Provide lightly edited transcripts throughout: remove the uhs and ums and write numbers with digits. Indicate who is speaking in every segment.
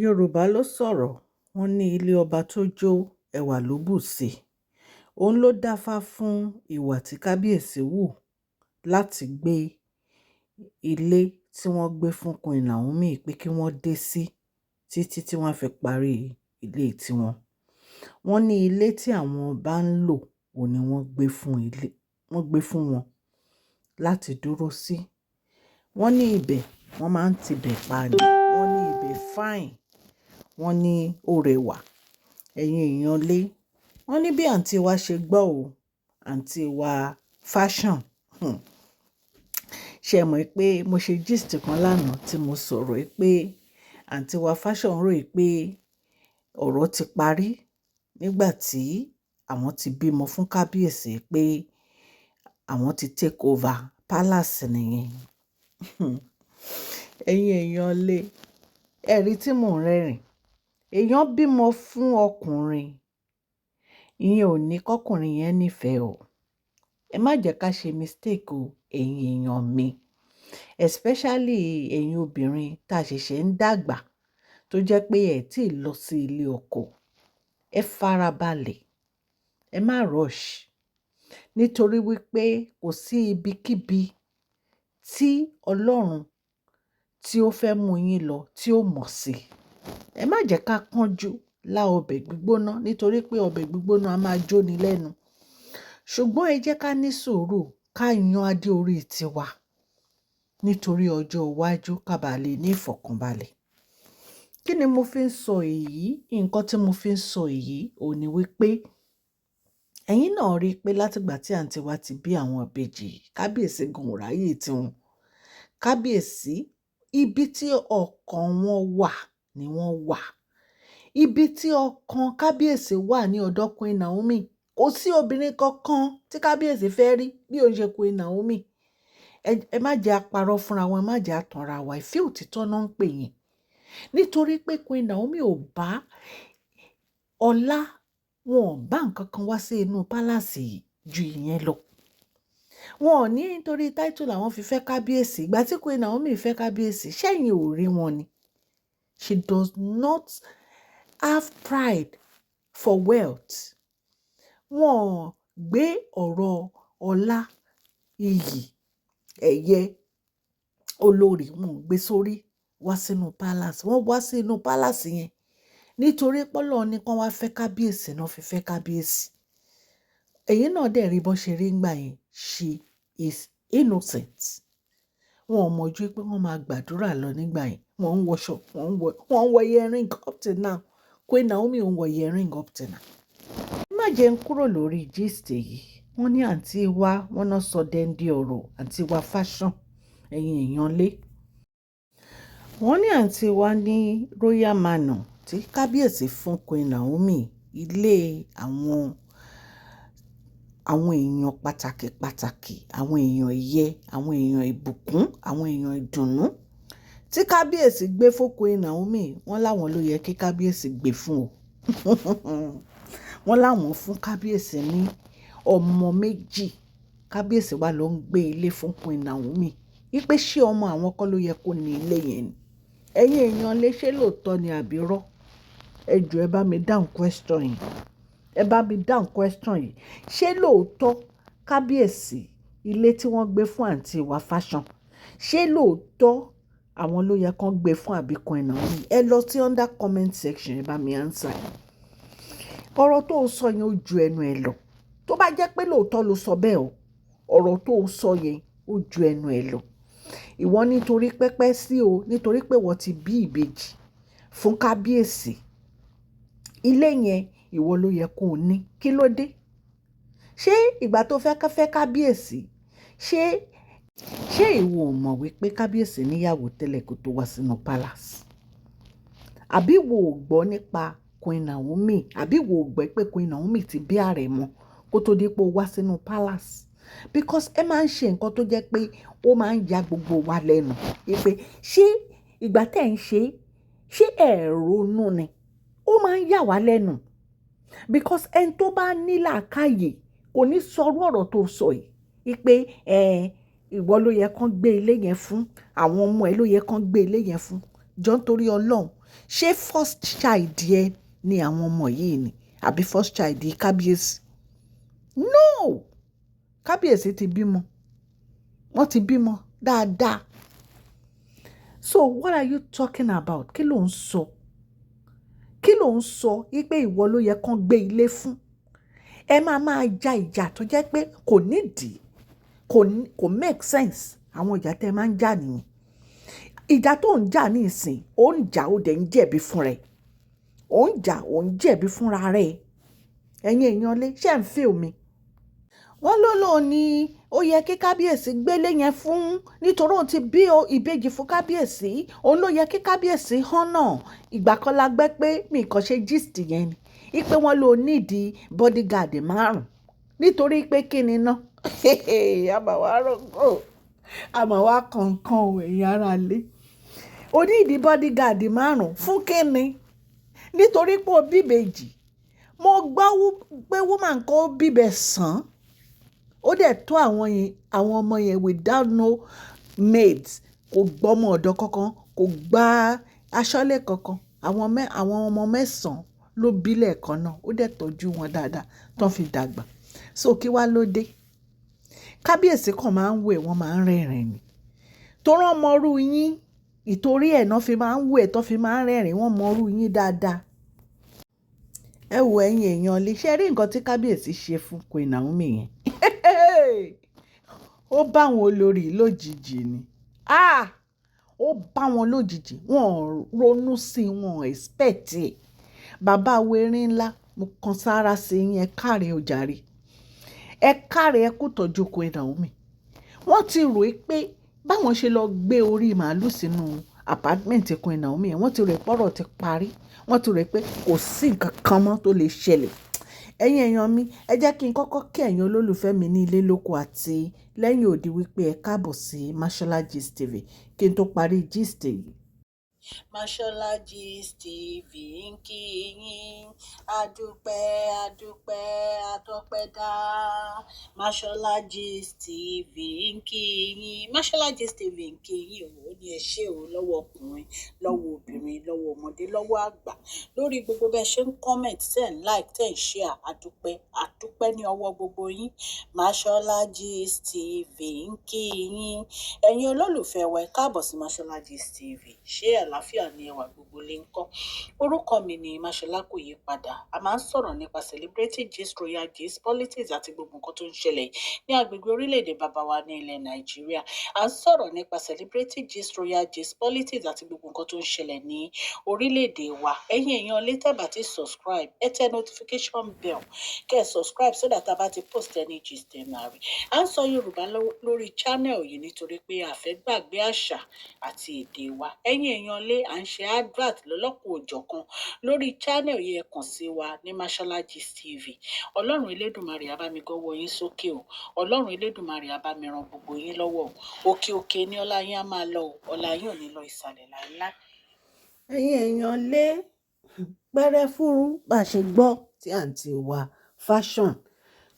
Speaker 1: Yorùbá ló sọ̀rọ̀, wọ́n ní ilé ọba tó jọ ẹwà ló bù sí. Òun ló dáfá fún ìwà tí kábíyèsí hù láti gbé ilé tí wọ́n gbé fún Queen Naomi pé kí wọ́n dé sí títí tí wọ́n fi parí ilé tiwọn. Wọ́n ní ilé tí àwọn ọba ń lò, òun ni wọ́n gbé fún ilé, wọ́n gbé fún wọn láti dúró sí. Wọ́n ní ibẹ̀ wọ́n máa ń tibẹ̀ pa ni. Wọ́n ní ibẹ̀ fine. Wọ́n ní ó rẹwà. Ẹ̀yin èèyàn lé. Wọ́n ní bí àǹtí wa ṣe gbọ́ o, àǹtí wa fashion. Ṣé ẹ mọ̀ pé mo ṣe gist kan lánàá tí mo sọ̀rọ̀ pé àǹtí wa fashion rò pé ọ̀rọ̀ ti parí nígbà tí àwọn ti bímọ fún kábíyèsí, pé àwọn ti take over palace nìyẹn. Ẹ̀yin èèyàn lé, ẹ rí tí mò ń rẹ́rìn. Èèyàn bímọ fún ọkùnrin, ìyẹn ò ní kọkùnrin yẹn nífẹ̀ẹ́ o. Ẹ má jẹ́ ká ṣe mistake o, ẹ̀yin èèyàn mi. Especially ẹ̀yin obìnrin tá ṣẹ̀ṣẹ̀ ń dàgbà tó jẹ́ pé ẹ tí ì lọ sí ilé ọkọ. Ẹ farabalẹ̀, ẹ má rush. Nítorí wípé kò sí ibikíbi tí Ọlọ́run tí ó fẹ́ mú yín lọ tí ó mọ̀ sí. Ẹ má jẹ́ ká kánjú lá ọbẹ̀ gbígbóná, nítorí pé ọbẹ̀ gbígbóná a máa jóni lẹ́nu. Ṣùgbọ́n ẹ jẹ́ ká ní sùúrù, ká yan adé orí tiwa nítorí ọjọ́ iwájú, ká bá lè ní ìfọ̀kànbalẹ̀. Kí ni mo fi ń sọ èyí? Nǹkan tí mo fi ń sọ èyí òun ní wípé ẹ̀yin náà rí pé láti ìgbà tí àǹtí wa ti bí àwọn ìbejì, kábíyèsí gan ò ráyè tiwọn. Kábíyèsí, ibi tí ọkàn wọn wà ni wọ́n wà. Ibi tí ọkàn kábíyèsí wà ní ọ̀dọ̀ Queen Naomi. Kò sí obìnrin kankan tí kábíyèsí fẹ́ rí bí ó ń ṣe Queen Naomi. Ẹ má jẹ́ a parọ́ fúnra wọn, ẹ má jẹ́ a tanra wa. Ìfẹ́ òtítọ́ náà ń pè yẹn. Nítorí pé Queen Naomi ò bá ọlá, wọn ò bá nǹkan kan wá sí inú palace yìí ju ìyẹn lọ. Wọn ò ní nítorí title làwọn fi fẹ́ kábíyèsí. Ìgbà tí Queen Naomi fẹ́ kábíyèsí, ṣẹ́yìn ò rí wọn ni? She does not have pride for wealth. Wọn ò gbé ọ̀rọ̀ ọlá, iyì, ẹ̀yẹ olórí, wọn ò gbé sórí wá sínú palace. Wọ́n wá sí inú palace yẹn nítorí pé Ọlọ́run ní kí wọ́n wá fẹ́ kábíyèsí náà fi fẹ́ kábíyèsí. Ẹ̀yin náà dẹ̀ rí bó ṣe rí nígbà yẹn. She is innocent. Wọn ò mọ̀ ju pé wọ́n máa gbàdúrà lọ nígbà yẹn. Wọ́n ń wọṣọ, wọ́n ń wọ earring up till now. Queen Naomi ń wọ earring up till now. Má jẹ́ ń kúrò lórí gist yìí. Wọ́n ní àǹtí wa, wọ́n náà sọ dẹ́ndé ọ̀rọ̀, àǹtí wa fashion, ẹ̀yin èèyàn lé. Wọ́n ní àǹtí wa ní royal manor tí kábíyèsí fún Queen Naomi, ilé àwọn èèyàn pàtàkì pàtàkì, àwọn èèyàn ẹ̀yẹ, àwọn èèyàn ìbùkún, àwọn èèyàn ìdùnnú tí kábíyèsí gbé fún Queen Naomi. Wọ́n láwọn ló yẹ kí kábíyèsí gbé fún o. Wọ́n láwọn fún kábíyèsí ní ọmọ méjì. Kábíyèsí wá ló ń gbé ilé fún Queen Naomi. Wípé ṣé ọmọ àwọn kọ́ ló yẹ kó ní ilé yẹn ni? Ẹ̀yin èèyàn lè ṣe lóòótọ́ ni àbí irọ́? Ẹ jọ̀ọ́, ẹ bá mi dáhùn question yìí. Ẹ bá mi dáhùn question yìí. Ṣé lóòótọ́ kábíyèsí, ilé tí wọ́n gbé fún àǹtí wa fashion, ṣé lóòótọ́ àwọn ló yẹ kó gbé fún, àbí Queen Naomi? Ẹ lọ sí under comment section, ẹ bá mi answer. Ọ̀rọ̀ tó sọ yẹn ó ju ẹnu ẹ lọ. Tó bá jẹ́ pé lóòótọ́ ló sọ bẹ́ẹ̀ o, ọ̀rọ̀ tó sọ yẹn ó ju ẹnu ẹ lọ. Ìwọ nítorí pẹ́pẹ́ sí o, nítorí pé wọ́n ti bí ìbejì fún kábíyèsí, ilé yẹn ìwọ ló yẹ kó o ní. Kí ló dé? Ṣé ìgbà tó fẹ́ fẹ́ kábíyèsí, ṣé ìwọ ò mọ̀ wípé kábíyèsí níyàwó tẹ́lẹ̀ kó tó wá sínú palace? Àbí ìwọ ò gbọ́ nípa Queen Naomi? Àbí ìwọ ò gbọ́ pé Queen Naomi ti bí àrẹ̀mọ kó tó di pé ó wá sínú palace? Because ẹ máa ń ṣe nǹkan tó jẹ́ pé ó máa ń ya gbogbo wa lẹ́nu. Wípé ṣé ìgbà tí ẹ̀ ń ṣe, ṣé ẹ ronú ni? Ó máa ń yà wá lẹ́nu. Because ẹni tó bá ní làákàyè kò ní sọrú ọ̀rọ̀ tó sọ yìí. Wípé ẹ, ìwọ ló yẹ kó gbé ilé yẹn fún, àwọn ọmọ ẹ ló yẹ kó gbé ilé yẹn fún. Jọ́, nítorí Ọlọ́run. Ṣé first child ẹ ni àwọn ọmọ yìí ni àbí first child kábíyèsí? No! Kábíyèsí ti bímọ. Wọ́n ti bímọ dáadáa. So what are you talking about? Kí ló ń sọ? Kí ló ń sọ wípé ìwọ ló yẹ kán gbé ilé fún? Ẹ máa máa ja ìjà tó jẹ́ pé kò nídìí, kò make sense. Àwọn ìjà tẹ́ ẹ máa ń jà nìyẹn. Ìjà tó ń jà nísìn, ó ń jà, ó dẹ̀ ń jẹ̀bi fún rẹ̀. Ó ń jà, ó ń jẹ̀bi fúnra rẹ̀. Ẹ̀yin èèyàn lé, ṣé ẹ̀ ń feel mi? Wọ́n ló lò ní ó yẹ kí kábíyèsí gbélé yẹn fún nítorí òun ti bí ìbejì fún kábíyèsí. Òun ló yẹ kí kábíyèsí honour. Ìgbà kan la gbọ́ pé mi kàn ṣe gist yẹn ni. Wípé wọ́n ló need bodyguard márùn-ún. Nítorí pé kí ni ná? A máa wá rògbò. A máa wá kankan o, ẹ̀yin ará ilé. O need bodyguard márùn-ún fún kí ni? Nítorí pé o bí ìbejì. Mo gbọ́ pé woman kan ó bí ìbẹ̀sán. Ó dẹ̀ tó àwọn yẹn, àwọn ọmọ yẹn without no maids. Kò gbọ́ ọmọ ọ̀dọ̀ kankan, kò gba aṣọ́lé kankan. Àwọn ọmọ mẹ́sàn-án ló bí lẹ́ẹ̀kan náà. Ó dẹ̀ tọ́jú wọn dáadáa tó fi dàgbà. So kí wá ló dé? Kábíyèsí kan máa ń wò ẹ́, wọ́n máa ń rẹ́rìn ni. Torí wọ́n mọrú yín, ìtorí ẹ̀ náà fi máa ń wò ẹ́, tó fi máa ń rẹ́rìn, wọ́n mọrú yín dáadáa. Ẹ wo, ẹ̀yin èèyàn lè ṣe rí nǹkan tí kábíyèsí ṣe fún Queen Naomi yẹn. Ó bá àwọn olórí lójijì ni. Ah! Ó bá wọn lójijì. Wọ́n ronú sí i, wọ́n expect ẹ̀. Bàbá wo erin ńlá, mo kan sára sí yín, ẹ káre o jàre. Ẹ káre, ẹ kú ìtọ́jú Queen Naomi. Wọ́n ti rò pé báwọn ṣe lọ gbé orí màálù sínú apartment Queen Naomi yẹn, wọ́n ti rò pé ọ̀rọ̀ ti parí. Wọ́n ti rò pé kò sí nǹkan kan mọ́ tó lè ṣẹlẹ̀. Ẹ̀yin èèyàn mi, ẹ jẹ́ kí n kọ́kọ́ kí ẹ̀yin olólùfẹ́ mi ní ilé lóko àti lẹ́yìn odi wípé ẹ káàbọ̀ sí Mashola Gist TV kí n tó parí gist yìí. Mashola Gist TV ń kí yín. Adúpẹ́, adúpẹ́, atọ́pẹ́dá. Mashola Gist TV ń kí yín. Mashola Gist TV ń kí yín o. Ó ní ẹ ṣé o lọ́wọ́ ọkùnrin, lọ́wọ́ obìnrin, lọ́wọ́ ọmọdé, lọ́wọ́ àgbà. Lórí gbogbo bẹ́ẹ̀ ṣe ń comment, ten like, ten share. Adúpẹ́, adúpẹ́ ní ọwọ́ gbogbo yín. Mashola Gist TV ń kí yín. Ẹ̀yin olólùfẹ́ wa, ẹ káàbọ̀ sí Mashola Gist TV. Ṣé àlàáfíà ni ẹwà gbogbo lè ń kọ́? Orúkọ mi ni Mashola, kò yí padà. A máa ń sọ̀rọ̀ nípa celebrity gist, royal gist, politics àti gbogbo nǹkan tó ń ṣẹlẹ̀ ní agbègbè orílẹ̀-èdè bàbá wa ní ilẹ̀ Nàìjíríà. À ń sọ̀rọ̀ nípa celebrity gist, royal gist, politics àti gbogbo nǹkan tó ń ṣẹlẹ̀ ní orílẹ̀-èdè wa. Ẹ̀yin èèyàn lè tẹ́ bá ti subscribe, ẹ tẹ notification bell kẹ́ ẹ subscribe so that a bá ti post any gist, ẹ máa rí. À ń sọ Yorùbá lórí channel yìí nítorí pé a fẹ́ gbàgbé àṣà àti èdè wa. Ẹ̀yin èèyàn lé, à ń ṣe advert lọ́lọ́kan òjọ̀kan lórí channel yìí. Ẹ kàn sí wa ní Mashola Gist TV. Ọlọ́run Elédùmarè á bá mi gọ́wọ́ yín sókè o. Ọlọ́run Elédùmarè á bá mi ran gbogbo yín lọ́wọ́ o. Òkè òkè ní ọlá yín á máa lọ o. Ọlá yín ò ní lọ ìsàlẹ̀ láéláé. Ẹ̀yin èèyàn lé, pẹ́rẹ́ fúru bá ṣe gbọ́ tí àǹtí wa Fashion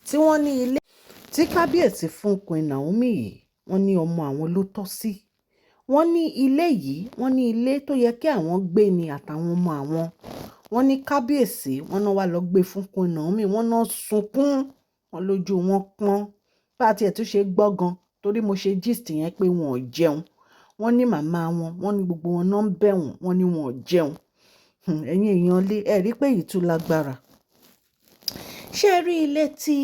Speaker 1: tí wọ́n ní ilé tí kábíyèsí fún Queen Naomi yìí, wọ́n ní ọmọ àwọn ló tọ́ sí. Wọ́n ní ilé yìí, wọ́n ní ilé tó yẹ kí àwọn gbé ni àtàwọn ọmọ àwọn. Wọ́n ní kábíyèsí wọ́n náà wá lọ gbé fún Queen Naomi. Wọ́n náà sunkún, wọ́n lójú wọn pọ́n. Bá tiẹ̀ tún ṣe gbọ́ gan, torí mo ṣe gist yẹn pé wọn ò jẹun. Wọ́n ní màmá wọn, wọ́n ní gbogbo wọn náà ń bẹ̀ wọ́n, wọ́n ní wọn ò jẹun. Ẹ̀yin èèyàn lé, ẹ rí pé èyí tún lágbára. Ṣé ẹ rí ilé tí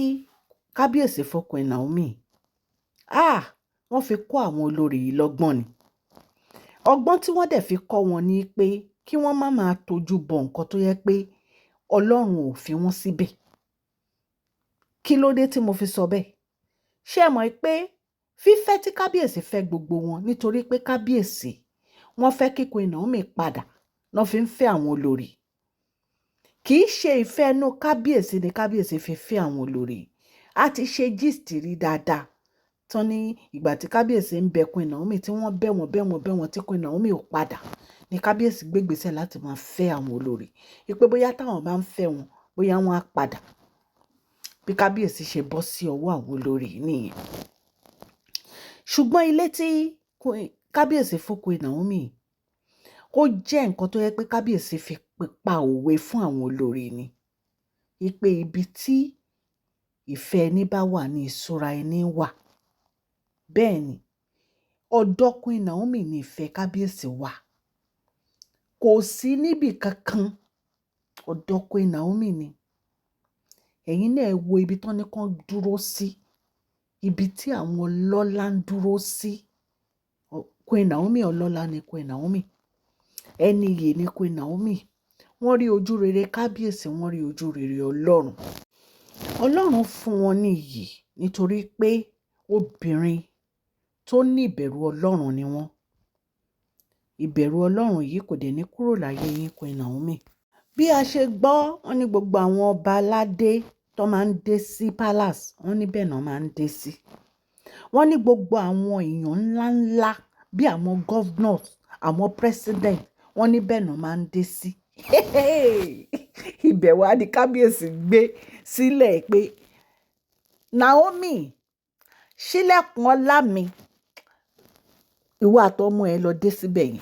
Speaker 1: kábíyèsí fún Queen Naomi? Ah! Wọ́n fi kọ́ àwọn olórí yìí lọ́gbọ́n ni. Ọgbọ́n tí wọ́n dẹ̀ fi kọ́ wọn ni pé kí wọ́n má máa tojú bọ nǹkan tó yẹ pé Ọlọ́run ò fi wọ́n síbẹ̀. Kí ló dé tí mo fi sọ bẹ́ẹ̀? Ṣé ẹ mọ̀ pé fífẹ́ tí kábíyèsí fẹ́ gbogbo wọn, nítorí pé kábíyèsí wọ́n fẹ́ kí Queen Naomi padà náà fi ń fẹ́ àwọn olórí. Kì í ṣe ìfẹ́ inú kábíyèsí ni kábíyèsí fi fẹ́ àwọn olórí. A ti ṣe gist rí dáadáa tán ní ìgbà tí kábíyèsí ń bẹ Queen Naomi, tí wọ́n bẹ̀ wọ́n, bẹ̀ wọ́n, bẹ̀ wọ́n, tí Queen Naomi ò padà, ní kábíyèsí gbégbèsè láti máa fẹ́ àwọn olórí, wípé bóyá táwọn bá ń fẹ́ wọn, bóyá wọ́n á padà. Bí kábíyèsí ṣe bọ́ sí ọwọ́ àwọn olórí nìyẹn. Ṣùgbọ́n ilé tí kábíyèsí fún Queen Naomi, Kó jẹ́ nǹkan tó yẹ pé kábíyèsí fi pa òwe fún àwọn olórí ni. Wípé ibi tí ìfẹ́ ẹni bá wà ní ìṣúra ẹni wà. Bẹ́ẹ̀ ni, ọ̀dọ̀ Queen Naomi ní ìfẹ́ kábíyèsí wà. Kò sí níbi kankan, ọ̀dọ̀ Queen Naomi ni. Ẹ̀yin náà ẹ wo ibi tí wọ́n ní kí wọ́n dúró sí, ibi tí àwọn ọlọ́lá ń dúró sí. Queen Naomi, ọlọ́lá ni Queen Naomi. Ẹni iyì ni Queen Naomi. Wọ́n rí ojú rere kábíyèsí, wọ́n rí ojú rere Ọlọ́run. Ọlọ́run fún wọn ní iyì nítorí pé obìnrin tó ní ìbẹ̀rù Ọlọ́run ni wọ́n. Ìbẹ̀rù Ọlọ́run yìí kò dẹ̀ ní kúrò láyé yín, Queen Naomi. Bí a ṣe gbọ́, wọ́n ní gbogbo àwọn ọba aládé tó máa ń dé sí palace, wọ́n ní bẹ́ẹ̀ náà máa ń dé sí. Wọ́n ní gbogbo àwọn èèyàn ńlá ńlá bí àwọn governors, àwọn president, wọ́n ní bẹ́ẹ̀ náà máa ń dé sí. Ibẹ̀ wá ní kábíyèsí gbé sílẹ̀ pé Naomi, ṣílẹ̀kùn ọlá mi, ìwọ àtọmọ ẹ lọ dé síbẹ̀ yẹn.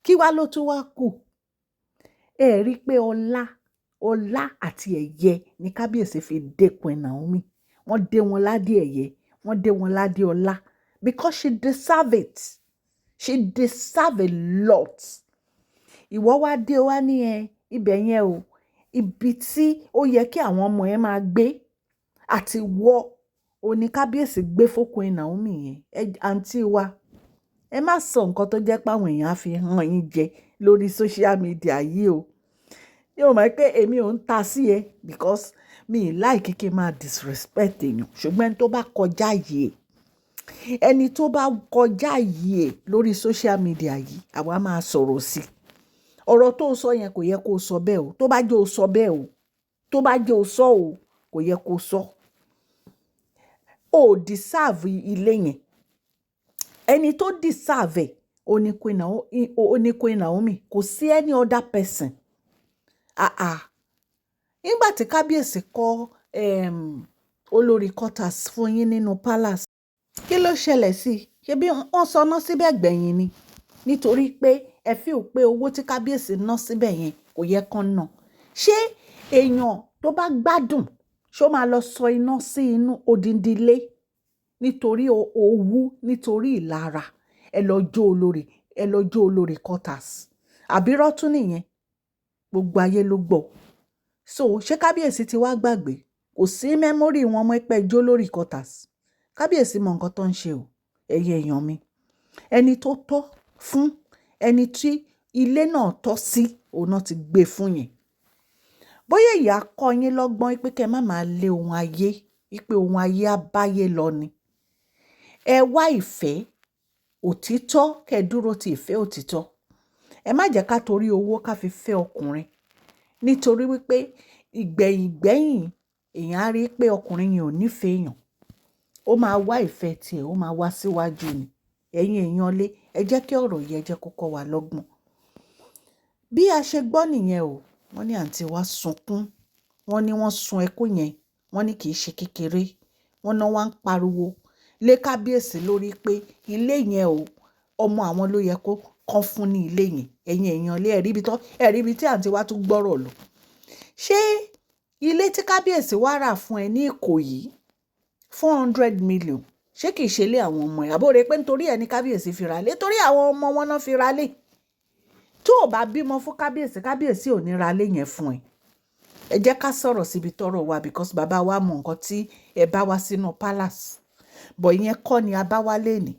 Speaker 1: Kí wá ló tún wá kù? Ẹ rí i pé ọlá, ọlá àti ẹ̀yẹ ní kábíyèsí fi dé Queen Naomi. Wọ́n dé wọn ládé ẹ̀yẹ, wọ́n dé wọn ládé ọlá because she deserve it. She deserve a lot. Ìwọ wá dé wá ní ẹ ibẹ̀ yẹn o, ibi tí ó yẹ kí àwọn ọmọ ẹ máa gbé àti wọ oní kábíyèsí gbé fún Queen Naomi yẹn. Àǹtí wa, ẹ má sọ nǹkan tó jẹ́ pé àwọn èèyàn á fi hàn yín jẹ lórí social media yìí o. Yóò mọ̀ pé èmi ò ń ta sí ẹ because mi ì like kí n máa disrespect èèyàn. Ṣùgbọ́n ẹni tó bá kọjá yìí, ẹni tó bá kọjá yìí lórí social media yìí, àwa máa sọ̀rọ̀ sí i. Ọ̀rọ̀ tó sọ yẹn kò yẹ kó sọ bẹ́ẹ̀ o. Tó bá jẹ́ o sọ bẹ́ẹ̀ o, tó bá jẹ́ o sọ o, kò yẹ kó sọ. O deserve ilé yẹn. Ẹni tó deserve ẹ̀, ó ní Queen Naomi, ó ní Queen Naomi. Kò sí any other person. Ah ah. Nígbà tí kábíyèsí kọ́ olórí quarters fún yín nínú palace, kí ló ṣẹlẹ̀ sí i? Ṣé bí wọ́n sọ ná síbẹ̀ gbẹ̀yìn ni? Nítorí pé ẹ feel pé owó tí kábíyèsí ná síbẹ̀ yẹn kò yẹ kán ná. Ṣé èèyàn tó bá gbádùn, ṣé ó máa lọ sọ iná sí inú odindi ilé nítorí owú, nítorí ìlara? Ẹ lọ jó olórí, ẹ lọ jó olórí quarters. Àbí rọ́tún nìyẹn? Gbogbo ayé ló gbọ́. So ṣé kábíyèsí ti wá gbàgbé? Kò sí memory wọn mọ́ pé jó lórí quarters. Kábíyèsí mọ nǹkan tó ń ṣe o. Ẹ̀yin èèyàn mi. Ẹni tó tọ́ fún, ẹni tí ilé náà tọ́ sí, òun náà ti gbé fún yẹn. Bóyá ìyá kọ́ yín lọ́gbọ́n pé kí ẹ má máa lé ohun ayé, wípé ohun ayé á báyé lọ ni. Ẹ wá ìfẹ́ òtítọ́, kẹ́ dúró ti ìfẹ́ òtítọ́. Ẹ má jẹ́ ká torí owó ká fi fẹ́ ọkùnrin. Nítorí wípé ìgbẹ̀yìn gbẹ̀yìn, èèyàn á rí pé ọkùnrin yẹn ò nífẹ̀ẹ́ èèyàn. Ó máa wá ìfẹ́ tí ẹ, ó máa wá síwájú ni. Ẹ̀yin èèyàn lé, ẹ jẹ́ kí ọ̀rọ̀ yìí ẹ jẹ́ kó kọ́ wa lọ́gbọ́n. Bí a ṣe gbọ́ nìyẹn o, wọ́n ní àǹtí wa sunkún. Wọ́n ní wọ́n sun ẹkún yẹn, wọ́n ní kì í ṣe kékeré. Wọ́n náà wá ń pariwo lé kábíyèsí lórí pé ilé yẹn o, ọmọ àwọn ló yẹ kó kán fún ní ilé yẹn. Ẹ̀yin èèyàn lé, ẹ rí ibi tó, ẹ rí ibi tí àǹtí wa tún gbọ́rọ̀ lọ. Ṣé ilé tí kábíyèsí wá rà fún ẹ ní Ìkòyí, 400 million, ṣé kìí ṣe ilé àwọn ọmọ ẹ̀? Àbó rẹ pé nítorí ẹ ní kábíyèsí fi ra lé, torí àwọn ọmọ wọn náà fi ra lé. Tó ò bá bímọ fún kábíyèsí, kábíyèsí ò ní ra lé yẹn fún ẹ. Ẹ jẹ́ ká sọ̀rọ̀ síbi tọ́rọ̀ wà because bàbá wa mọ nǹkan tí ẹ bá wá sínú palace. But ìyẹn kọ́ ni a bá wá léni.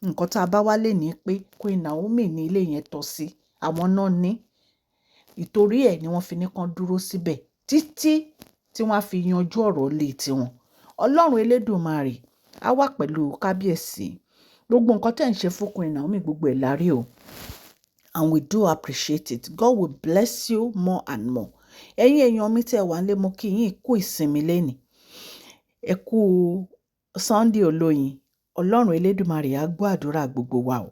Speaker 1: Nǹkan tí a bá wá léni pé Queen Naomi ní ilé yẹn tọ́ sí, àwọn náà ní. Ìtorí ẹ ni wọ́n fi ní kán dúró síbẹ̀ títí tí wọ́n á fi yanjú ọ̀rọ̀ ilé tiwọn. Ọlọ́run elédùmarè á wà pẹ̀lú kábíyèsí. Gbogbo nǹkan tí ẹ̀ ń ṣe fún Queen Naomi, gbogbo ẹ̀ la rí o. And we do appreciate it. God will bless you more and more. Ẹ̀yin èèyàn mi tí ẹ wà nílé, mo kí yín kú ìsinmi lénìí. Ẹ kú Sunday olóyin. Ọlọ́run elédùmarè á gbọ́ àdúrà gbogbo wa o.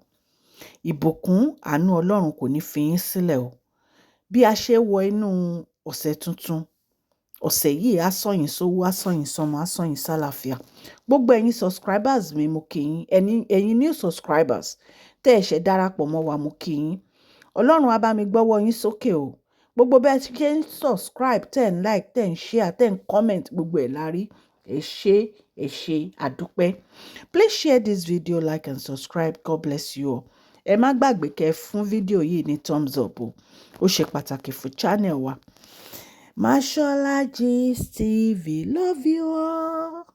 Speaker 1: Ìbùkún, àánú Ọlọ́run kò ní fi yín sílẹ̀ o. Bí a ṣe wọ inú ọ̀sẹ̀ tuntun, ọ̀sẹ̀ yìí á sàn yín sówó, á sàn yín sọ́mọ, á sàn yín sálàáfíà. Gbogbo ẹ̀yin subscribers mi, mo kí yín. Ẹ̀yin new subscribers tẹ́ ẹ ṣẹ̀ darapọ̀ mọ́ wa, mo kí yín. Ọlọ́run á bá mi gbọ́wọ́ yín sókè o. Gbogbo bẹ́ẹ̀ ṣe ń subscribe, tẹ̀ ń like, tẹ̀ ń share, tẹ̀ ń comment, gbogbo ẹ̀ la rí. Ẹ ṣé, ẹ ṣé, àdúpẹ́. Please share this video, like and subscribe. God bless you all. Ẹ má gbàgbé kẹ́ fún fídíò yìí ní thumbs up o. Ó ṣe pàtàkì fún channel wa. Mashola Gist TV, love you all.